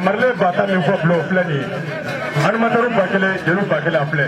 Marile ba tan min fɔ bulon filɛ nin ye animateur 1000 jeliw 1000 a filɛ.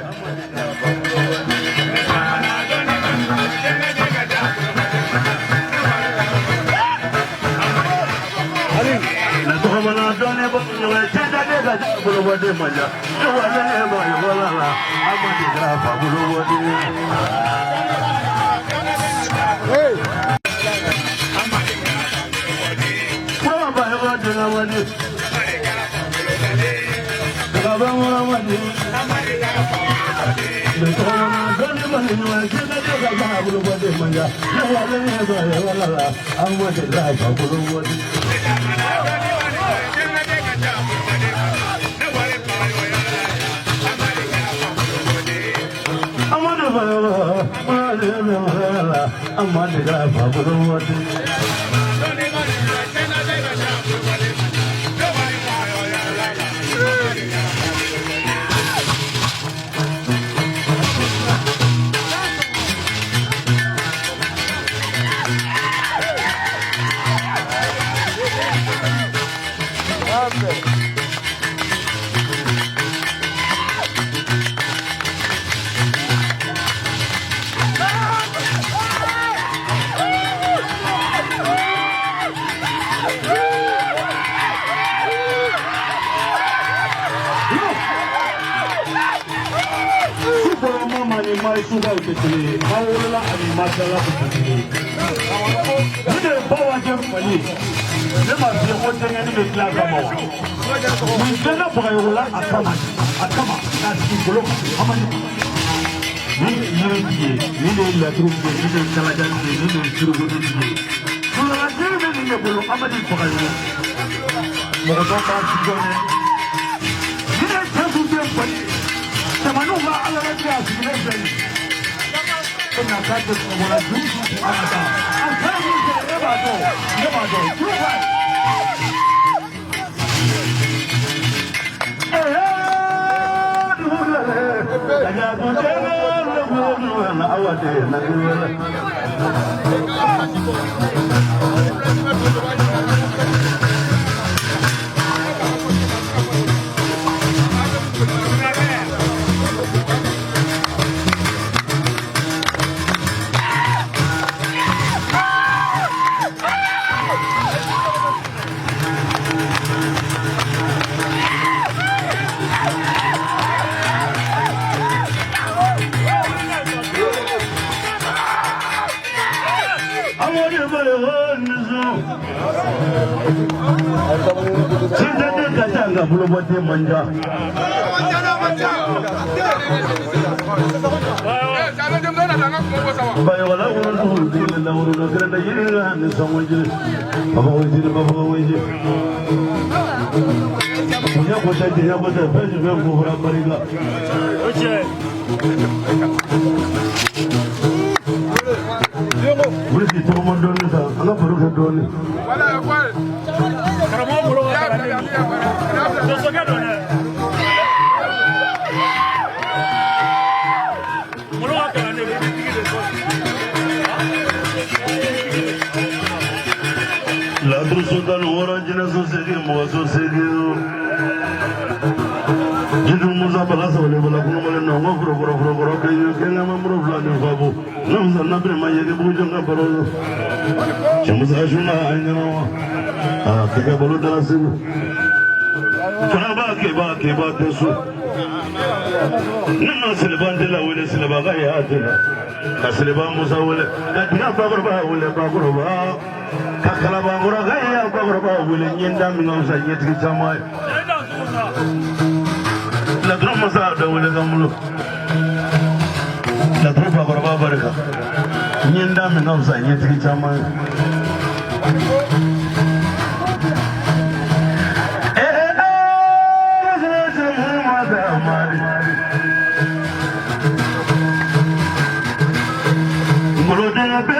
Ngolo den bɛ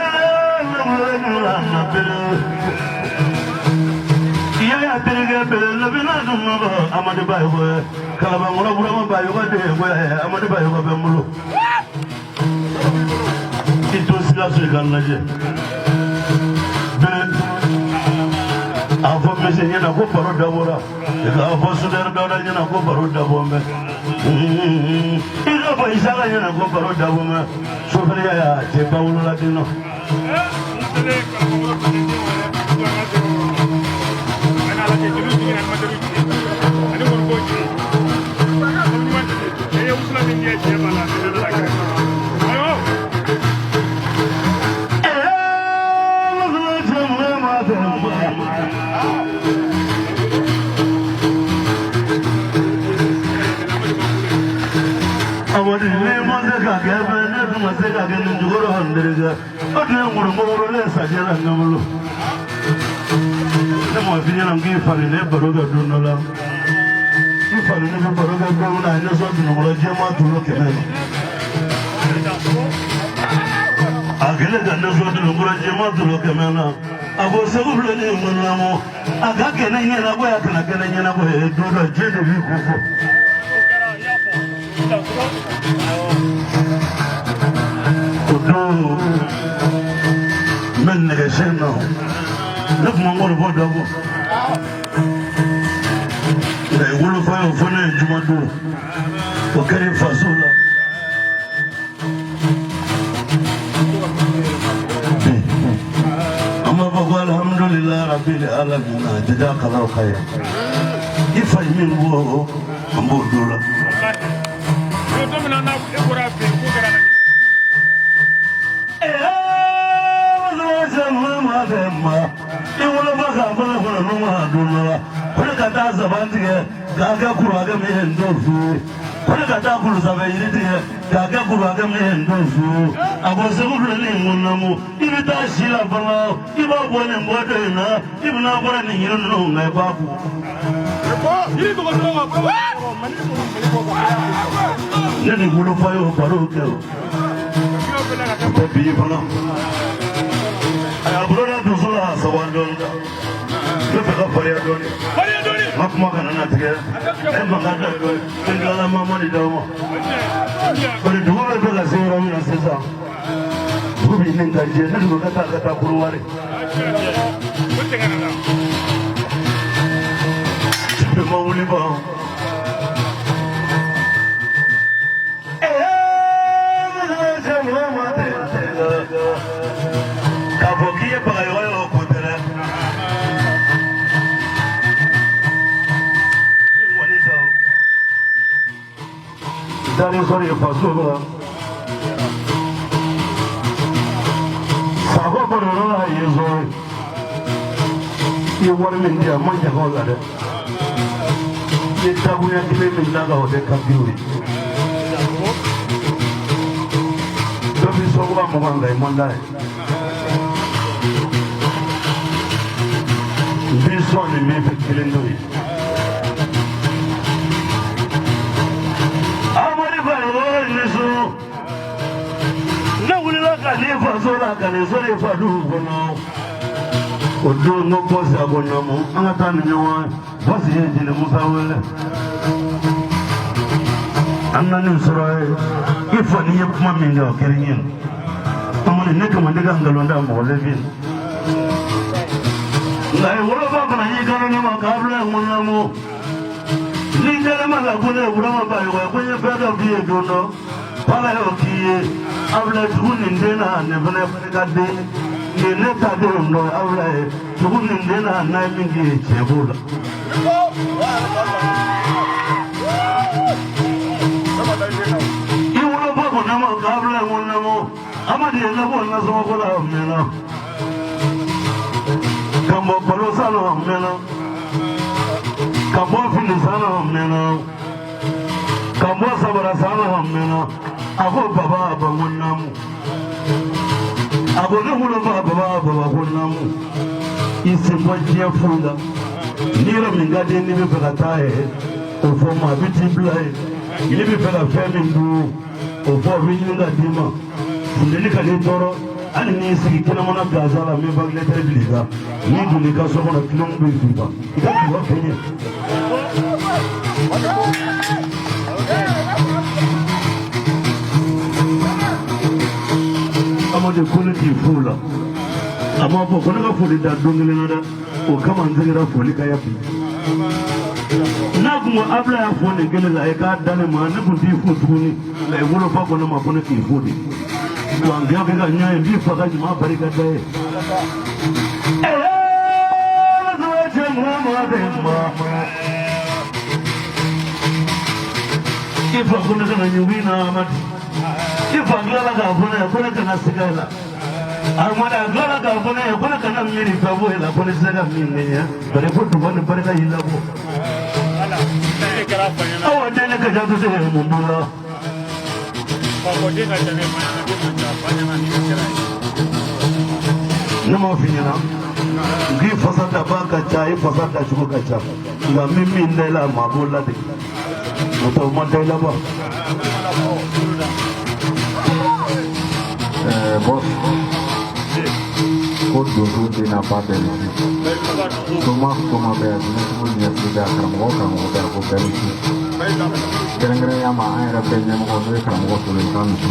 na bɛ yaya terikɛ bɛ labina dunba Amadu Bayogo Kalabankɔrɔ Burama Bayogo de Amadu Bayogo bɛ n bolo i to Sikaso i ka n lajɛ bɛɛ a fɔ misi ɲɛna ko baro dabɔra i k'a fɔ sudɛri dawuda ɲɛna ko baro dabɔ mɛ i k'a fɔ Isaka ɲɛna ko baro dabɔ mɛ sofɛri yaya cɛ ba wolola den na. Amadu ne ma se ka kɛ fɛn ne tun ma se ka kɛ nin jukɔrɔ n terikɛ o tun ye ŋoloŋolo sajɛ la ne bolo ne m'a f'i ɲɛna k'i fari ne baro kɛ don dɔ la i fari ne bɛ baro kɛ don min na a ye ne sɔn dunukɔrɔ jɛman tulo 100 la a kɛlen ka ne sɔn dunukɔrɔ jɛman tulo 100 la a ko Segu filɛ nin ye ŋɔnɔmɔ a ka kɛnɛ ɲɛnabɔ a kana kɛnɛ ɲɛnabɔ ye don dɔ diɲɛ de b'i ko fɔ. O don n bɛ nɛgɛsen na ne tun ma n kɔrɔbɔ dabɔ nka i wolofa y'o fɔ ne ye jumadon o kɛra i faso la bi an b'a fɔ ko alihamudulilayi rabili alamina jazakalaw khair i fa ye min bɔ an b'o don la. I wolofa k'a fɔ ne kɔnɔ n'o ma don dɔ la ko ne ka taa saban tigɛ k'a kɛ kuru hakɛ min ye n t'o f'i ye ko ne ka taa kulusanfɛ yiri tigɛ k'a kɛ kuru hakɛ min ye n t'o f'i ye a ko Segu filɛ nin ko naamu i bɛ taa si la fana i b'a bɔ nin bɔtɔ in na i bɛna bɔra nin yiri ninnu kan i b'a bɔ. Ne ni wolofa y'o baro kɛ o tɛ bi fana a y'a bolo da dusu la saba dɔɔni kan ne fɛ ka farinya dɔɔni n ka kuma kana na tigɛ e mankan da dɔɔni n tilala mama de d'aw ma bari dugu bɛ fɛ ka se yɔrɔ min na sisan dugu bɛ ɲini ka jɛ ne dugu ka taa Korowari bɛɛ ma wuli ban. K'a fɔ k'i ye bagayɔgɔ ye o ko tɛ dɛ. Dalen sɔrɔ ye faso la. Sakɔ baro la ye sɔrɔ i ye wari min di yan ma jaga o la dɛ. I ye dakunya kelen min da kan o tɛ ka di o ye. Dɔ b'i sɔn 20 nka i man d'a ye. N b'i sɔn nin min fɛ kelen t'o ye. Amadu Bayogo ni so. Ne wulila ka n'i faso la ka n'i sɔrɔ i fa dugu kɔnɔ. O don n ko bɔsi a ko naamu an ka taa ni ɲɔgɔn ye. Bɔsi ye jeli Musa wele. An nan'i sɔrɔ yen i fa n'i ye kuma min kɛ o kɛra n ye. Amadu ne kama ne ka nkalon da mɔgɔ le bi. Nka i wolofa fana y'i kanto ne ma k'a bila n ko naamu. Ni kɛlen ma ka ko ne ye Burama Bayogo ye ko n ye fɛn dɔ f'i ye don dɔ. K'Ala y'o k'i ye. A filɛ dugu nin den na nin fana ye ka den. Nin ne ta denw dɔ ye aw filɛ ye dugu nin den na n'a ye min k'i ye tiɲɛ b'o la. I wolofa ko ne ma k'a bila n ko naamu. Amadu ye ne bɔ nasɔngɔ ko la a mɛnna. Ka bɔ balo san na a mɛnna. Ka bɔ fini san na a mɛnna. Ka bɔ sabara san na a mɛnna. A ko baba a ba ko naamu. A ko ne wolofa baba a baba ko naamu. I sen bɔ diɲɛ foyi la. Ni yɔrɔ min ka di n'i bɛ fɛ ka taa yen o fɔ ma a bɛ t'i bila yen. N'i bɛ fɛ ka fɛn min dun, o fɔ, o bɛ ɲini ka d'i ma. Funteni ka n'i tɔɔrɔ, hali n'i sigi kɛnɛmana gansan la, min ventilateur bil'i kan, n'i donn'i ka so kɔnɔ, kiliyanw bɛ f'i kan, i ka dugawu fɛn ye. Amadu ko ne k'i fo la, a m'a fɔ ko ne ka foli da don kelen na dɛ, o kama n seginna foli kan yan bi. N'a kun ko Abila y'a fɔ nin kelen la, i k'a da ne ma, ne kun t'i fo tuguni, nka i wolofa ko ne ma ko ne k'i fo de. Wa n kɛ ka ɲɔgɔn ye, n b'i fa ka ɲuman barika da ye. I fa ko ne kana ɲugu i na Amadu. I fa tilala k'a fɔ ne ye ko ne kana siga i la. Amadu a tilala k'a fɔ ne ye ko ne kana miiri fɛn foyi la, ko ne tɛ se ka min kɛ n ye. Bari ko duga ni barika y'i labɔ. Awa den ne ka ca to se mun b'o la. Ne m'a f'i ɲɛna n k'i fasa dabaa ka ca, i fasa dacogo ka ca, nka min min da i la, maa b'o ladege, n'o tɛ o ma da i la ba. Boss, ko donso den n'a ba bɛɛ bɛ ci. Soma soma bɛ yan, jinɛtigiw ɲɛsigi bɛ yan, karamɔgɔ karamɔgɔ bɛ yan, ko bɛɛ bɛ ci. Kɛrɛnkɛrɛnnenya ma, an yɛrɛ bɛɛ ɲɛmɔgɔ n'o ye karamɔgɔ Solo ye, k'a misi.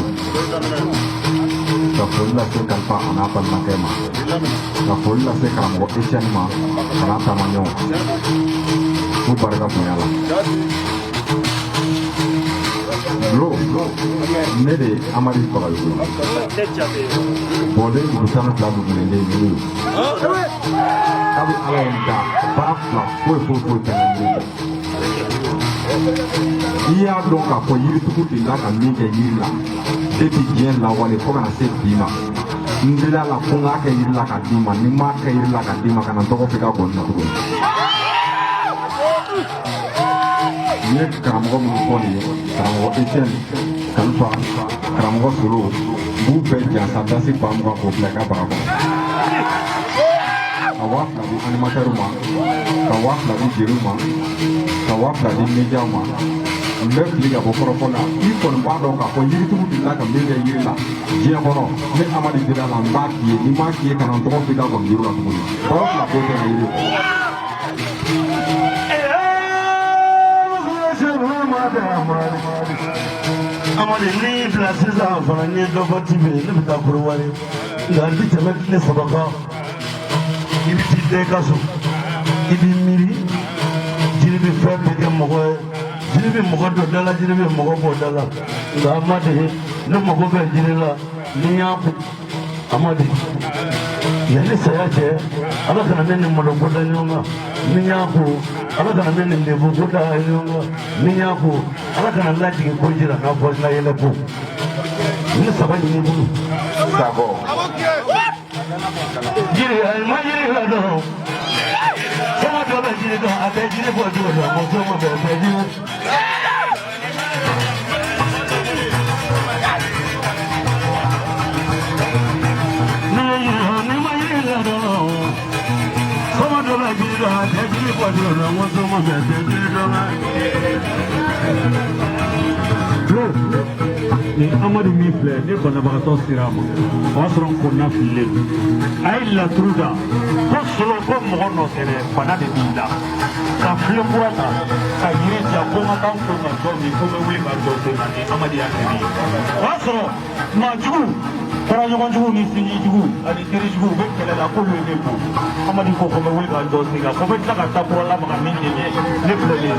Ka foli lase Kalifa a n'a balimakɛ ma. Ka foli lase karamɔgɔ Etienne ma, a n'a taamaɲɔgɔn. K'u barika bonya la. Lo, ne de ye Amadu Bagayogo ye. Bɔden dugu 12 dugulen den ye. Kabi Ala ye n da, baara fila foyi foyi foyi tɛ n na yiri kɔ. I y'a dɔn k'a fɔ yiritugu delila ka min kɛ yiri la depuis diɲɛ lawale fo ka na se bi ma. N delila la ko n k'a kɛ yiri la ka d'i ma, ni n m'a kɛ yiri la ka d'i ma, ka na n tɔgɔ f'i ka gɔni na tuguni. N ye karamɔgɔ minnu fɔ nin ye, karamɔgɔ Etienne, Kalifa, karamɔgɔ Solo, n b'u bɛɛ jansa dasi 20,000 k'o bila i ka bara kɔnɔ. Ka 2000 di animateur ma, ka 2000 di jeliw ma, ka 2000 di média ma. N bɛ fili ka bɔ kɔrɔfɔ la. I kɔni b'a dɔn k'a fɔ yiritigiw delila ka min kɛ yiri la diɲɛ kɔnɔ, ne Amadu dira la, n b'a k'i ye, ni n m'a k'i ye, ka na n tɔgɔ f'i ka gɔni juru la tuguni. Kɔrɔ fila ko tɛ n ka yiri kɔ. Amadu n'i bila sisan fana, n ye dɔ fɔ TV ne bɛ taa Korowari, nka n tɛ tɛmɛ tile 3 kan. I bɛ t'i da i ka so, i b'i miiri, jiri bɛ fɛn bɛɛ kɛ mɔgɔ ye, jiri bɛ mɔgɔ don da la, jiri bɛ mɔgɔ bɔ da la, nka Amadu ne mago bɛ jiri la ni n y'a ko. Amadu yanni saya cɛ, Ala kana ne ni maloko da ɲɔgɔn kan, ni n y'a ko, Ala kana ne ni lebu ko da ɲɔgɔn kan, ni n y'a ko, Ala kana n lajigin ko jira n'a fɔ n ka yɛlɛ ko ni saba ɲini i bolo. Sakɔ. Jiri a ma jiri la dɔrɔn, sama dɔ bɛ jiri dɔn, a tɛ jiri bɔ cogo dɔn, muso ma bɛ tɛ jiri. Ni ye jiri dɔn, ni ma jiri la dɔrɔn, sama dɔ bɛ jiri dɔn, a tɛ jiri bɔ cogo dɔn, muso ma bɛ tɛ jiri dɔn. Ni Amadu min filɛ, ne banabagatɔ sera a ma, o y'a sɔrɔ n kɔnɔna fililen don. A ye laturu da ko Solo ko mɔgɔ nɔ tɛ dɛ, bana de b'i la. Ka filen kura ta ka yiri ja, ko n ka taa n ko ka dɔ min, ko n bɛ wuli ka jɔ sen na, ni Amadu y'a kɛ ne ye. O y'a sɔrɔ maa jugu faraɲɔgɔn jugu ni sinji jugu ani teri jugu u bɛ kɛlɛ la, k'olu ye ne bon. Amadu ko ko n bɛ wuli ka jɔ sen kan, ko n bɛ tila ka taa kura lamaga min tɛ ne ye, ne filɛ nin ye.